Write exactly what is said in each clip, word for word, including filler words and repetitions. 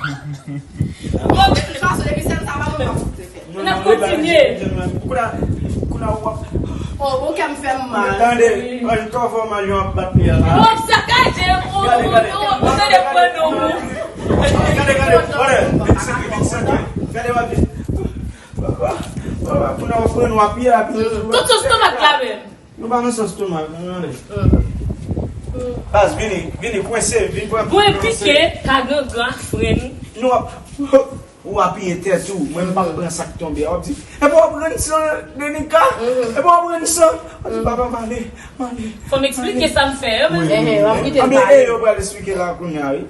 Bon, de tout fason, depi sèl sa pa bon, m ap fout fè. N ap kontinye. Kounye a, kounye a w ap. Oh, bon, kè m fè m mal. Tande, ann twò fè w mal, jan w ap bat li a la. Bon, sakaje, ou, ou, ou, ou, ou, tande pran non, ou. Gade, gade, gade, vin sante, vin sante. Gade, w ap di. Kounye a, w ap pran non, w ap ye, w ap ye. Tout sou stomak la menm. Nou pa nan sans tou mal, nou ale. Baz, vini, vini, kwense, vin pran. Mwen pike, ka gangan ak fren. Nou ap, ou apiye tèt ou, mwen m p ap pran sa k tonbe a. W ap di, epi w ap rann san, Denika, epi w ap rann san. W ap di, papa, m ale, m ale. Fò m eksplike sa m fè, yo, men. Anben, e yo pral eksplike la kounye a, wi.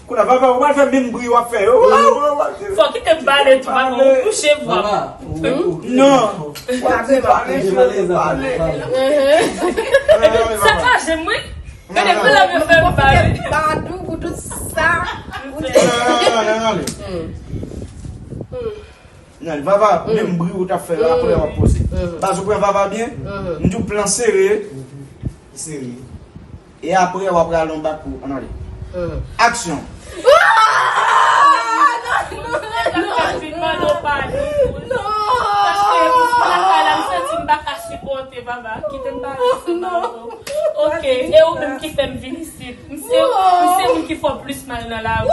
Kounye a, papa, ou pral fè menm bri w ap fè yo. Fò kite m pale tou, papa, ou kouche vwa. Non. W ap di pale, pale, pale. Sa kache m, wi. Gade, pou lè m fè m pale. Badou pou tout sa. Nan, vava, menm bri ou t ap fè yo, apre w ap poze. Baz, ou pran vava byen? M di w plan sere. Sere. E apre, w ap rale yon bak pou, ann ale. Aksyon! Paske, lakay la, m santi m pa ka sipòte, papa. Kite m pale ansanm avè w. Ok, e ou menm ki fè m vin isit. M se, m se moun ki fè w plis mal nan lavi.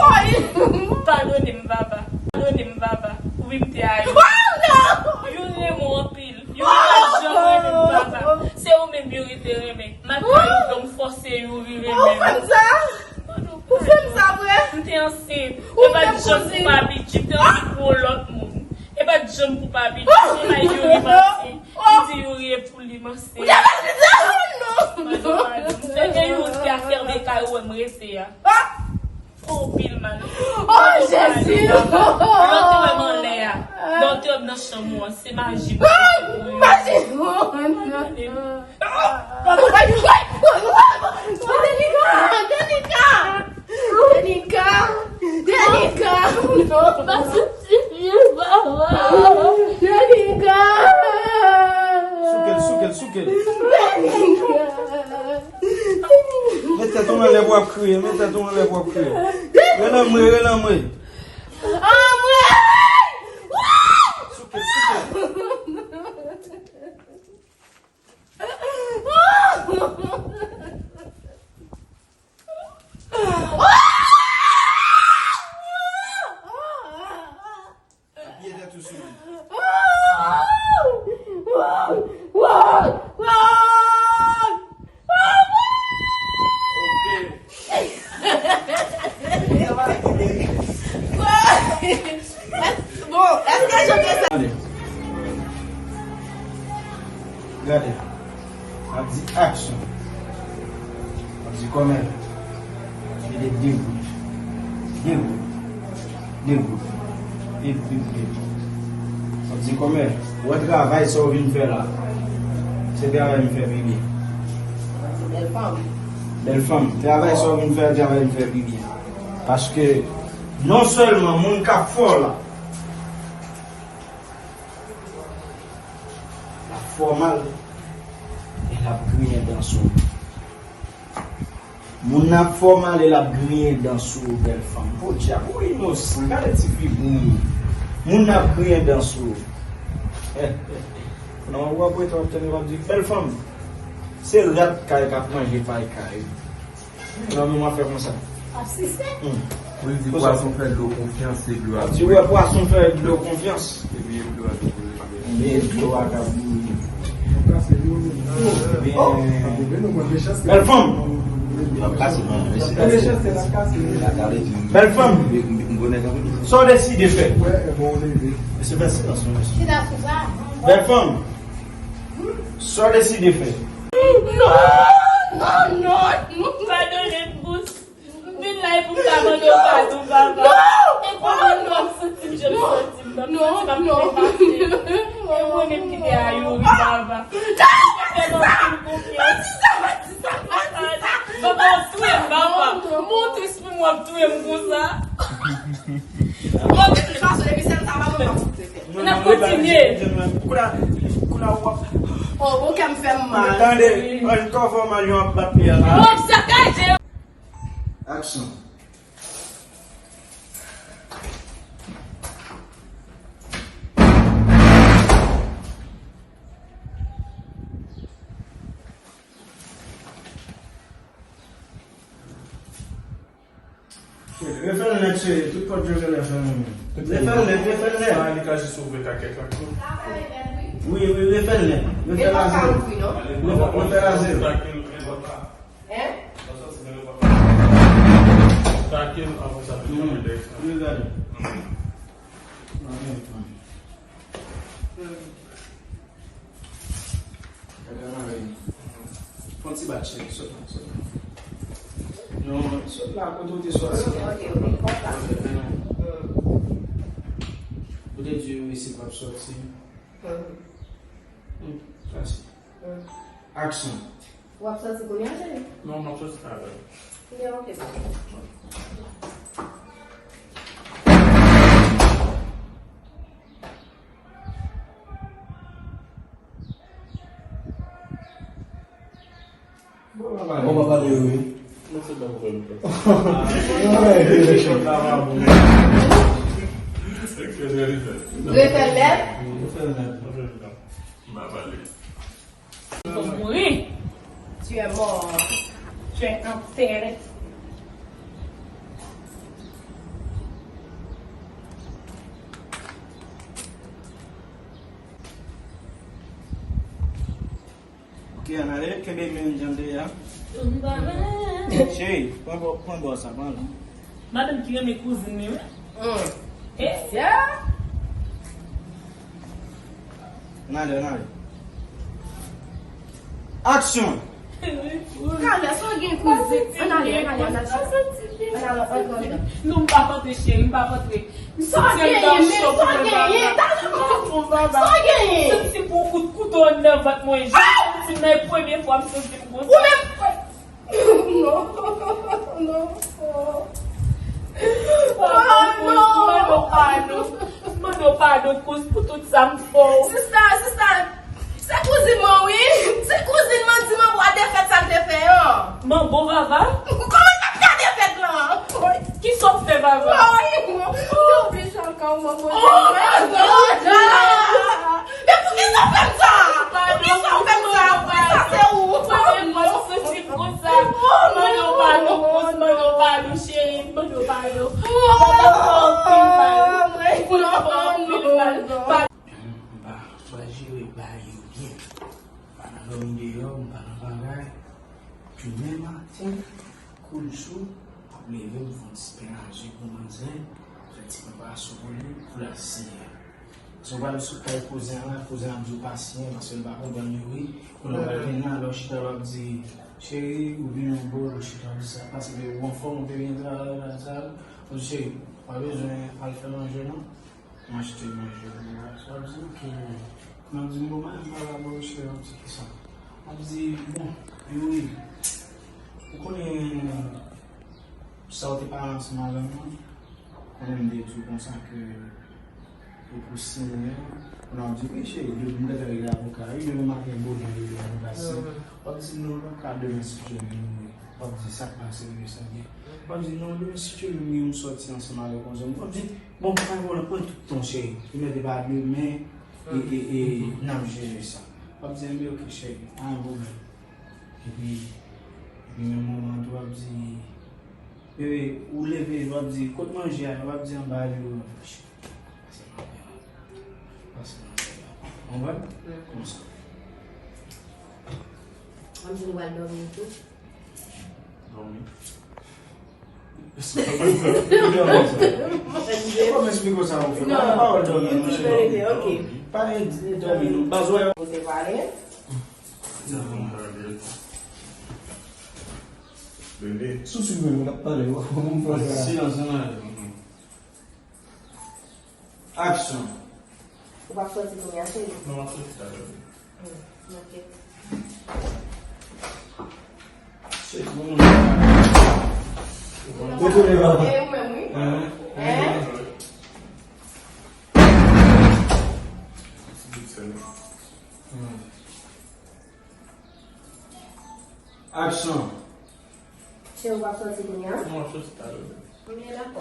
Padone m, papa. Padone m, papa. Wi, m te a Youri. Youri renmen w anpil. Youri pa janm renmen m, papa. Se ou menm Youri te renmen. Malgre Youri, m fòse Youri renmen m. Ou fè m sa vre? M te ansent. E pa t janm pou pa Bidji, m te ansent pou yon lòt moun. E pa t janm pou pa Bidji, se pa Youri manti. Li di Youri e pou li m ansent. Ou te fè sa? Non, non. Padon, padon. M fè gen Youri ki afè de kay ou wè m rete a. Fè w pil mal. Oh, Jezi! Lè w te wè m anlè a, lè w te wè m nan chanm ou an, se maji mwen te fè pou ou. Maji! Denika! Denika! Denika! Denika! Non, pa soti, papa! Denika! Souke l, souke l, souke l. Denika! Met tèt ou anlè pou w ap kriye, met tèt ou anlè pou w ap kriye. Rele anmwe, rele anmwe. Anmwe! Souke, souke. Apiye tèt ou sou li. Ok. Bon, èske je peux... Gade. Gade. Ap di aksyon. Ap di kòmè. Mete de gout. De gout. De gout. Epi, epi. Ap di kòmè. Ou wè travay sa w vin fè la. Se travay m fè pi byen. Bèl fanm. Bèl fanm. Travay sa w vin fè, travay m fè pi byen. Paske non sèlman moun k ap fè w la, l ap fè w mal, e l ap griyen dan sou ou. Moun nan ap fè w mal e l ap griyen dan sou ou, bèl fanm. Podyab, ou inosan, gade ti figi w. Moun nan ap griyen dan sou ou. Non, w ap rete w ap tande, w ap di, bèl fanm. Se rat kay k ap manje pay kay. Nan menm afè konsa. Ap sise. Hmm. Pou l di pwason fè dlo konfyans, se dlo a boule. Ap di, wè, pwason fè dlo konfyans. Epi e dlo a ka boule. Ebyen, bèl fanm. Bèl fanm. Sa w deside fè? Mesye, fè silans, non, mesye. Bèl fanm. Sa w deside fè? Non, non, non, non. Padone m pou m vin la e pou m ta mande w padon, papa. E kòman nou ap santi m, jan m santi m nan, m santi m ap trepase. E mwen menm ki te a Youri, papa. Ou fè m anpil konfyans. Papa, w ap touye m, papa. Monte espri m, w ap touye m konsa. Bon, de tout fason, depi sèl sa pa bon, m ap fout fè. N ap kontinye. Kounye a, kounye a w ap. Oh, bon, kè m fè m mal. Tande, ann twò fè w mal, jan w ap bat li a la. W ap sakaje. Aksyon. Refè l nèt, cheri. Tout pòt yo genlè fèmen. Refè l nèt, refè l nèt. Sa li ka jis ouvè kakèt la tou. Wi, wi, refè l nèt. Refè l a zewo. Refè, refè l a zewo. Hein? Sa ke l anvan sa, tou kòmantè sa. Wi, gade. Gade ann ale. Fè yon ti bat, cheri, sot la, sot la. Non, sot la, kote w te soti. Ok, ok, ok, konsa. Ou te di wi, se p ap soti. Hmm, sa se. Aksyon. W ap soti kounye a, cheri? Non, m ap soti talè. Kounye a, ok. Bon, pa pale yo, wi. Non, se pa pwoblèm. Refè l nèt. Refè l nèt. M pa pale. Ou mouri. Tu es mort. Tu es enterré. Ok, ann ale, kenbe men jan l te ye a. Cheri, pran bò, pran bò sa, pran la. Madanm ki renmen kouzin li, wi. Mm. E sa? Ann ale, ann ale. Aksyon! Kalè, sa w gen kouzin? Ann ale, ann ale, ann ale. Ann ale, ann ale. Non, m p ap antre, cheri, m p ap antre. Sa w genyen, men sa w genyen? Talè m ap fè w sa w genyen. Santi pou kout kouto anndan vant mwen. Jan santi m nan e premye fwa m santi m konsa. Ou menm. Non, non. Oh, non. Mande w padon. Mande w padon, kouz, pou tout sa m fè w. Sista, sista, se kouzin mwen, wi. Se kouzin mwen, di mwen, bwa defèt sa l te fè an. Manbo Vava? Kòman l t ap gade fèt lan? Kisa w fè, Vava? Ay, non. Ou te oblije al ka w, manbo. Oh, my God! Men poukisa w fè m sa? Poukisa w fè m sa? Poukisa se ou? Premye fwa m santi m konsa. Mande w padon, kouz, mande w padon, cheri. Mande w padon. Papa fè w anpil mal. Papa fè w anpil mal. M pa, m pa jere bagay yo byen. M pa nan dòmi deyò, m pa nan bagay. Demen maten, kou l cho, m ap leve, m fè yon ti pen aje pou manzè, fè ti pen pa sou pou li, pou l al siye. Paske w pral sou kay kouzen an la, kouzen an ap di w pa siye, paske l pa konprann li, wi. Kounye a w pral vin la, lè w chita, w ap di, cheri, ou vin yon bòl, ou chita, w di sa, paske ou anfòm, ou te byen travay, sa, sa. W ap di, cheri, ou pa bezwen al fè manje, non? M achte manje pou ou. L ap di, ok. M ap di, bon, mwen, m pa la, bon, cheri, yon ti kisa. L ap di, bon, Youri, ou konnen sa w te pale ansanm avè m nan? Konnen m te di w konsa ke e pou siye an. Kounye a w di, wi, cheri, depi m gentan regle avoka, wi, demen maten, bonè, regle avoka, si. W ap di, non, non, ka demen, si Dye vle, wi. W ap di, sa k pase, wi, sa byen. W ap di, non, demen, si Dye vle, m sòti ansanm avèk yon zòm. W ap di, bon, pa gen pwoblèm, pran tout tan w, cheri. Li mete pa demen, e, e, e, n ap jere sa. W ap di, enben, ok, cheri, pa gen pwoblèm. Epi, epi menm moman an tou, w ap di, bebe, ou leve, w ap di, kot manje a ye? W ap di, anba li yo. Pase nan pye a. Pase nan pye a. Konprann? Konsa. W ap di, nou pral dòmi tou. Dòmi. Kòman eksplike sa ou fè? Pa gen pawòl dòmi, non, cheri. Ok. Pa gen dòmi, non. Baz, wè. Ou te pale? Bebe. Sou sou mwen, mwen ap pale, w ap fè mwen pale. Silans, non. Aksyon. Ou p ap soti kounye a, cheri? Non, m ap soti talè. Hmm, ok. Cheri, bon, mwen. Ou tounen, papa. E ou menm, wi. Hein? Hein? Aksyon. Cheri, w ap soti kounye a? Non, m ap soti talè. Ebyen, dakò.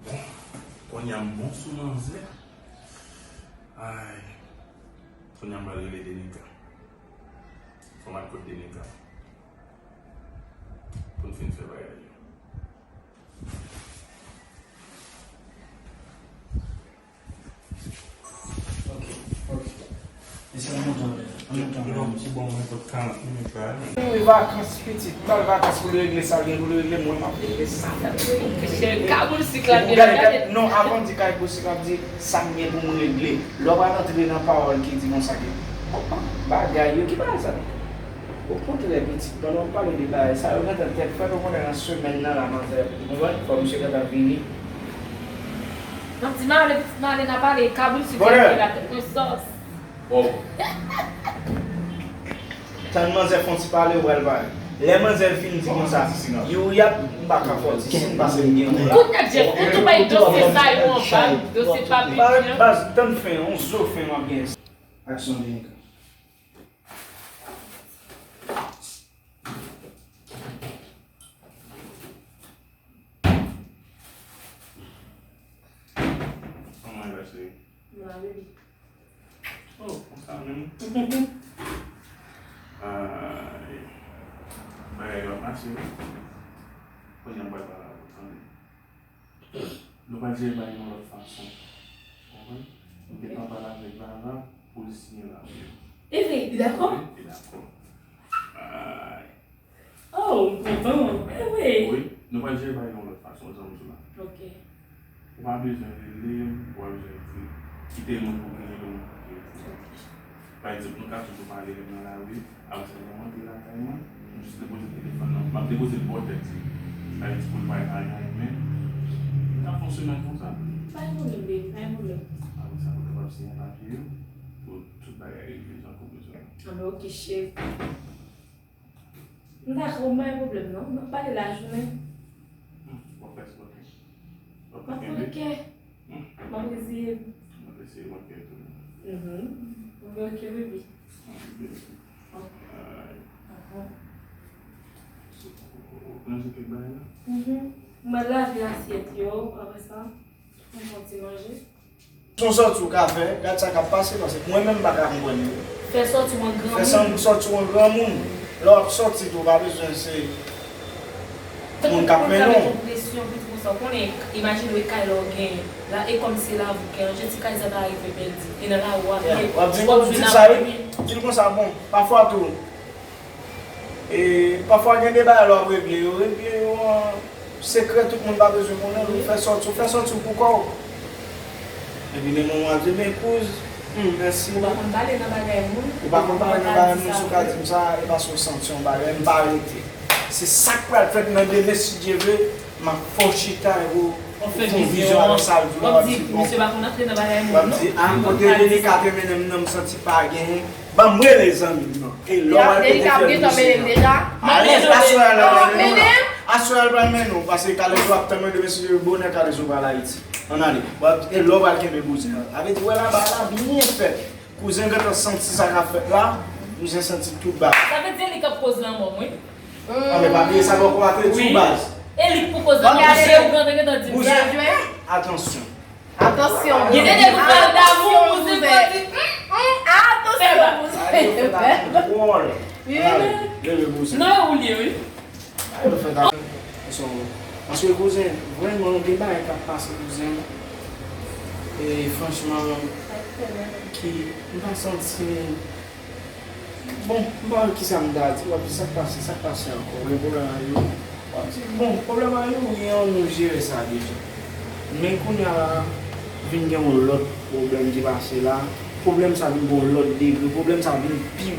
Bon, kounye a m bon sou manzè. Ay. Kounye a m pral rele Denika. Fò m al kot Denika. Bon, mwen, pou karant minit la. Mwen vakans, pitit. M al vakans pou l regle sa l gen pou l regle, mwen, m ap regle sa. Chè, kaboul sik la, gade, gade, non, avan di kaboul sik la, di sa m gen pou m regle. Lè w pral antre nan pawòl ki di konsa ke, bon, bagay yo, ki bagay sa? Okontrè, pitit, pandan w ap pale de bagay sa yo, gentan tèt frèt, okontrè, nan semèn nan la, manzè, ou konprann? Fò misye gentan vini. M ap di, m ale, pitit, m ale, n a pale, kaboul sik la, tèt mwen sòs. Bon. Tann manzè fè yon ti pale, ou pral pale. Lè manzè fin di konsa, Youri ap, m pa ka fè w ti siy paske m gen yon. Kounye a, Jeff, ou tou bay dosye sa yo anba, dosye pa piti an. Baz, tann fen, yon zo fen w ap gen. Aksyon, Jenika. Kòman e la, cheri? Mwen la, baby. Oh, konsa menm. Ay. Bagay yo ap mache wi. Kounye a m pral pale avè w, tande. Nou pral jere bagay yon lòt fason. Ou konprann? M gentan pale avèk Vava pou l siyen la. Evre, li dakò? Wi, li dakò. Ay. Oh, m kontan. Evre. Wi, nou pral jere bagay yon lòt fason, zanmi m sou la. Ok. Ou pa bezwen rele m, ou pa bezwen ekri m. Kite moun pou gen moun pou ki ekri m. Pa egzanp, nou ka toujou pale menm nan lari, apre sa, lè m antre lakay mwen, m jis depoze telefòn nan, m ap depoze l bò tèt li. Sa vle di pou l pa al nan men, m ka fè yon semèn konsa. Pa gen pwoblèm, baby, pa gen pwoblèm. Apre sa, pou w kapab siyen papye yo, pou tout bagay regle jan ke w bezwen. Anben, ok, cheri. M dakò, m pa gen pwoblèm non. M ap pale lajounen. Hmm, w ap fè sipòte. W ap kenbe. M ap fè kè. Hmm. M ap reziye m. M ap eseye m ap kè tou. Mhm. Ou gen kè bebe. Ay. Aha. Ou ranje kèk bagay la? Mhm. M al lave asyèt yo, apre sa, m fè yon ti manje. Son sòti ou ka fè, gad sa k ap pase, paske mwen menm m pa ka konprann yo. Fè sòti w an granmoun. Fè sòti w an granmoun. Lè w ap sòti tou, ou pa bezwen se moun k ap mennen w. Tankou w ap travay sou presyon, pitit konsa, w konnen, imajine w e kay la w genyen. La, e kòm se lavi w genyen, jan ti kay sa ta rive pèdi. E nan lari w ap ye. W ap di, w ap di sa, epi di l konsa, bon, pafwa tou, E pafwa gen de bagay lè w ap regle yo, regle yo an sekrè, tout moun pa bezwen konnen, ou fè sòti, ou fè sòti w pou kò w. Epi nan moman w ap di, men kouz, hmm, mèsi. Ou pa konn pale nan bagay moun. Ou pa konn pale nan bagay moun, si w ka di m sa, e paske w santi yon bagay, m pa rete. Se sa k pral fèt nan demen, si Dye vle, m ap fè w chita, epi w fè yon vizyon avèk sa l di w la, w ap di, bon. W ap di, a, kote Jenika te mennen m nan, m santi pa genyen. Ban m rele zanmi m nan. E lè w al kote fè l bouzen an. Alèz, aswè a l al mennen w la. Aswè a l pral mennen w, paske Kalezo ap tann mwen demen si Dye vle bonè, Kalezo pral Ayiti. Ann ale. E lè w al kenbe bouzen an. Sa vle di, wè laba la byen fèt. Kouzen gentan santi sa k ap fèt la. Kouzen santi tout bagay. Sa vle di e li k ap koz lanmò m wi. Anben pa bliye sa bòkò a te di w baz. E li k pou koz lanmò m. Bouzen, atansyon. Atansyon. Gen de nèg ou pral damou, ou se pati. Atansyon, bouzen. Dwòl. Leve bouzen. Non, e ou l ye wi. Ayo fè ta. Paske kouzen, vrèman, gen bagay k ap pase kouzen. E franchman, ki, m pa santi Bon, m pa wè kisa m ta di, w ap di sa k pase, sa k pase ankò, gen pwoblèm ak yo. W ap di, bon, pwoblèm ak yo, wi, an nou jere sa deja. Men kounye a la, vin gen yon lòt pwoblèm ki pase la, pwoblèm sa vin gen yon lòt degre, pwoblèm sa vin pi,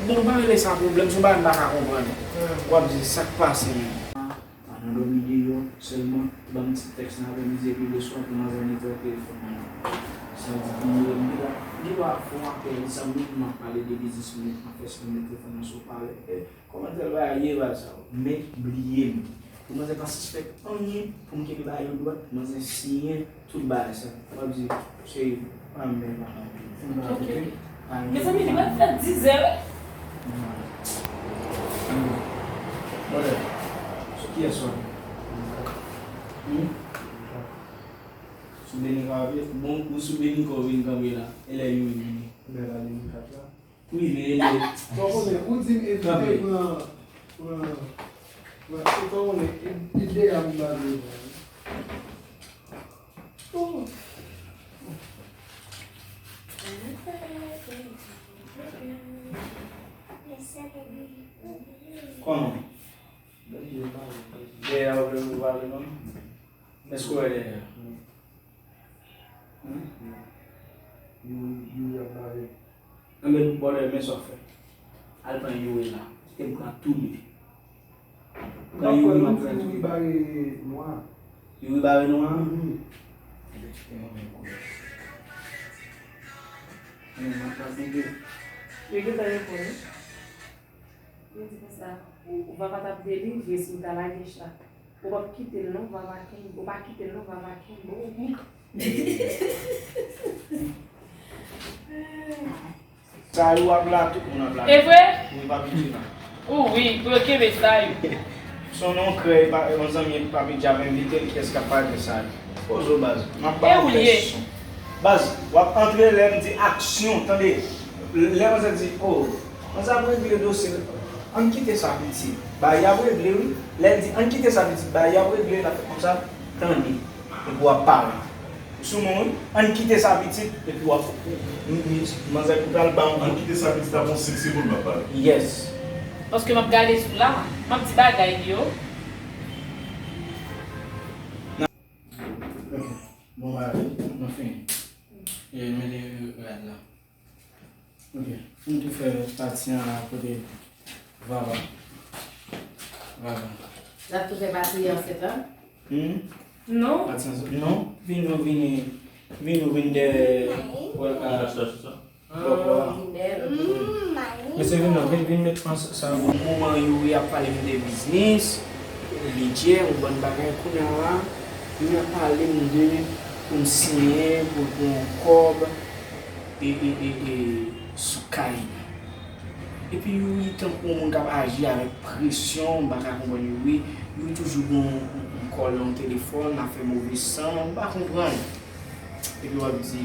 bon, m pa rele sa pwoblèm, se yon bagay m pa ka konprann. W ap di, sa k pase menm? Al nan dòmi deyò sèlman, ban m ti tèks nan aprèmidi epi leswa pou manzè netwòk telefòn mwen nan. Sa di bliye m, li la, li pa fè yon apèl, li sa menm m ap pale de biznis mwen, m ap fè sèlman telefòn nan sou palè. E, kòman tèl bagay ye, bagay sa yo? Men, bliye m. Pou manzè pa sispèk anyen, pou m kenbe bagay yo dwat, manzè siyen, Tout bagay sa. W ap di, cheri, pa menm pa anpil. Ok. Mezanmi, li pral fè dizè wi. Brother, sou kiyès w ap? Hmm? Sou Benika w ap ye? Bon, ou sou Benika w vin kanpe la. E lè Youri vini? Lè la Youri kat la. Wi, men e lè. Ou konnen, ou di m evite pran, pran, pran, ou konnen, e, e de a m ba nou. Oh. Kòman? Dèyè a, ou vle ou pale non? Èske w wè dèyè a? Anben, bòlè, men sa w fè. Al pran Youri la. Kite m pran tou li. Pran Youri, m ap pran tou li. Youri bare nwa. Youri bare nwa? Wi. Anben, kite m anben koulè. Anben, m ap pran tou li. Yo gentan reponn, wi. Yo di konsa, ou, Vava t ap delivre si w ta lage chat. Ou p ap kite l non, Vava kenbe, ou pa kite l non, Vava kenbe w. Sa yo ap la, tout moun ap la. E vre? Wi, pa piti non. Ou wi, pou yo kenbe sa yo. Se yon krèy, pa, yon zanmi Papi Djab envite l, kiyès k ap pale sa yo? Poze w baz. M ap ba w presyon. Baz, w ap antre lè m di aksyon, tande. Lè manzè di, oh, manzè ap regle dosye l. Ann kite sa pitit. Bagay ap regle wi. Lè l di, ann kite sa pitit, bagay ap regle, l ap fè konsa, tande. Epi w ap pale. Ou sou mwen wi. Ann kite sa pitit, epi w ap, m, m, manzè pou pral ba w. Ann kite sa pitit ap yon senk segonn m ap pale. Yes. Paske m ap gade sou la, m ap di bagay yo. Ok. Bon, bagay, nou fini. E, mete rad la. Ok. Pou m tou fè pati an la kote Vava. Vava. L ap tou fè pati an sèt an? Hmm? Non. Pati an sèt, non. Vin nou vini, vin nou vin dèyè. Wè, a, sa, sa, sa. Pòpò a. Mesye, vin non, vin, vin met pran sa, sa. Moman Youri ap pale m de biznis, lidye, yon bann bagay, kounye a la, Youri ap pale m de pou m siyen, pou l pran yon kòb, e, e, e, e, sou kay li. Epi Youri tankou yon moun k ap aji avèk presyon, m pa ka konprann Youri. Youri toujou gen yon, yon, yon kòl nan yon telefòn, l ap fè move san, m pa konprann. Epi w ap di,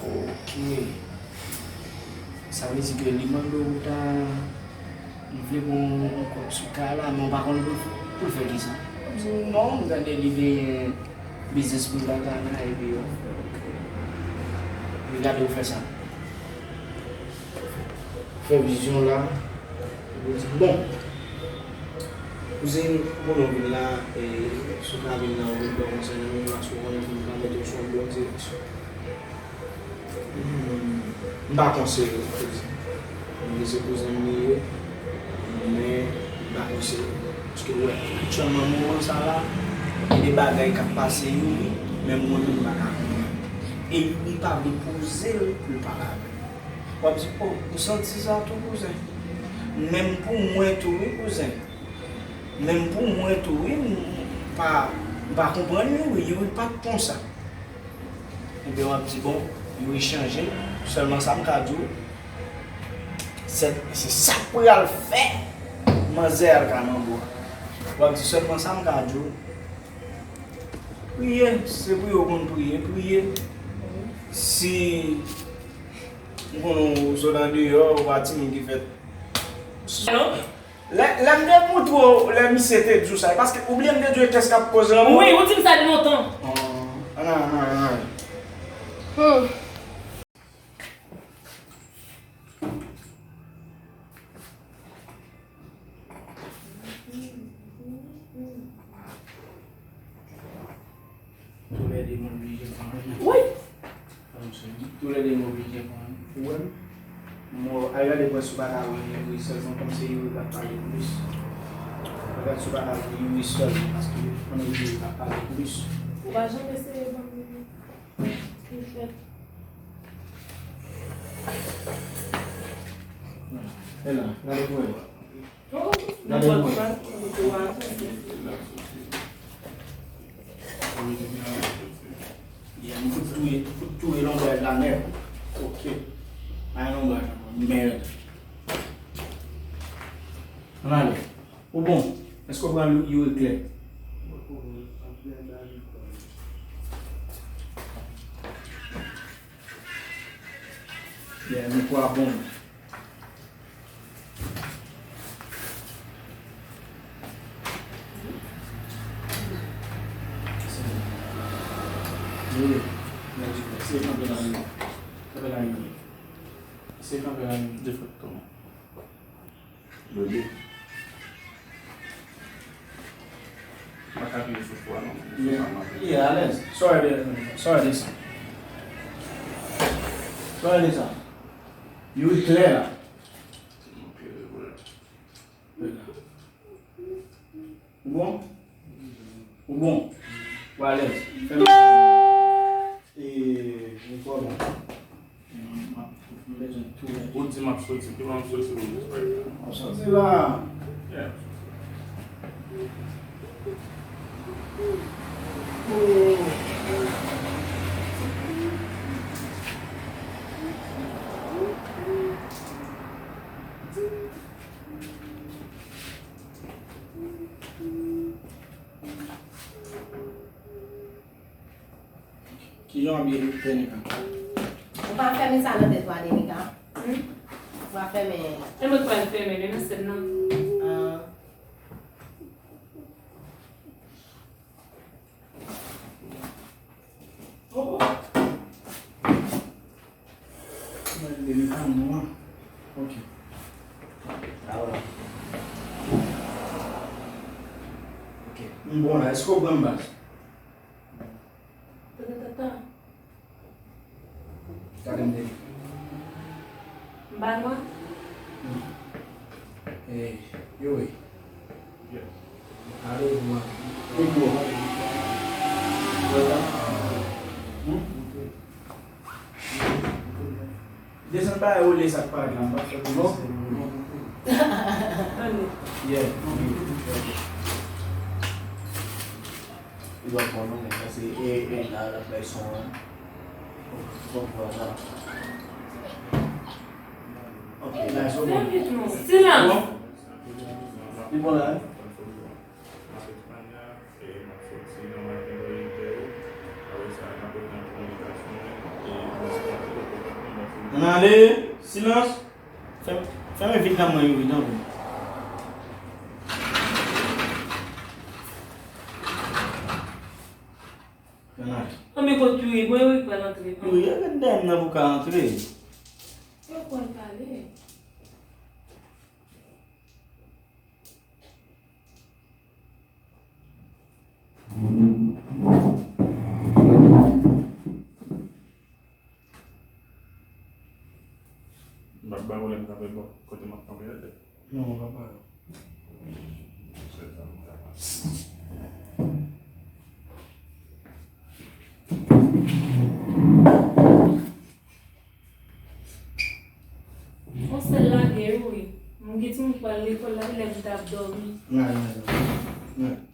oke. Sa vle di ke li mande w pou ta, li vle pou w, w kòb sou kay la, men w pa konn pou, pou l fè kisa. W ap di, non, m tande li genyen biznis pou l ta gade, epi w ap fè, oke. Li gade w fè sa. Fè vizyon la. Epi w di, bon, kouzen, konnen w vin la, e, si w ka vin la, ou vin pran konsèy nan men m, paske w konnen pou m ka mete w sou yon bon direksyon. Hmm, m pa konseye w, kouzen. Mwen se kouzen m li ye, men m pa konseye w. Paske w wè, aktyèlman, moman sa la, gen de bagay k ap pase Youri, menm mwen menm m pa ka konprann. E Youri pa vle poze l pou l pale avè m. W ap di, o, m santi sa tou, kouzen. Menm pou mwen tou, wi, kouzen. Menm pou mwen tou, wi, m, m pa, m pa konprann Youri, Youri pa t konsa. Ebyen, w ap di, bon, Youri chanje, sèlman sa m ka di w, se, se sa k pral fè manzè al ka manbo a. W ap di, sèlman sa m ka di w, priye, se priye w konn priye, priye. Si m konnen w sot andeyò, ou pa timoun ki fèt. Non. Lè, lè m te moutre w, lè misye te di w sa, e paske ou bliye m te di w e kès k ap koze lanmou? Wi, ou di m sa de lontan. An, an, an, an. Hmm. Toulède m oblije pran. Wi! Toulède m oblije pran. Ou wè m? Bon, al gade pwès ou pa ka wè Youri sèlman, kòm se Youri k ap pale plis. Al gade si ou pa ka wè Youri sèlman, paske konnen Youri k ap pale plis. Ou pa janm eseye ban m Youri. Li fèt. E la, gade pou wè. Gade pou mwen. Yeah, m fout touye, m fout touye lonbraj la nèt. Ok. Pa gen lonbraj ankò. Mèd. Ann ale. Ou bon? Èske w pran Youri klè? Yeah, mikwo a bon. Youri, se kanpe la, Youri. Kanpe la, Youri. Se kanpe la, Youri. Defèt kòman? Jodi. M pa ka vini sou fwa non. Yeah, yeah, alèz. Sorry, de- sorry, de sa. Sorry, de sa. Youri klè la. Ok, voilà. Ou bon? Ou bon? Ou alèz? Fèmen. E, ou twò bon. Ou di m ap soti, ki bò m soti pou m disparèt la? W ap soti la. Yeah. Kijan w ap ye Denika? Ou pa fèmen sa nan tèt ou a, Denika? Hmm? Ou pa fèmen. E mwen k pral fèmen, li nan sèn nan. Ah. Oh, oh. Mwen, Denika, non. Ok. Ah, voilà. Ok. M bon la, èske w pran baz? Tatatata. Gade m de. M pa nwa? Eh, yo wi. Gade m. Wi, bro. Hmm? Desann bagay ou lè sa k parèt la, m pa fè pou nou. Yeah. Li pa bon non, men sa se e, e la, l ap bay son an. Bon, bon, sa. Ok, la, so bon. Silans! Bon. Li bon la, hein? Ann ale! Silans! Fèm-, fèmen vit nan mwen, Youri, tanpri. Ann ale. Ann, men kot Youri? Bon, Youri pral antre. Youri, arete dèyè m nan pou w ka antre. Yo konn pale. M ap ba w lè m kanpe bò kote m ap kanpe a. Non, papa. Yon sèl lage wi. M gen timoun k pral lekòl la, elèv yo t ap dòmi. N ale, n ale. N ale.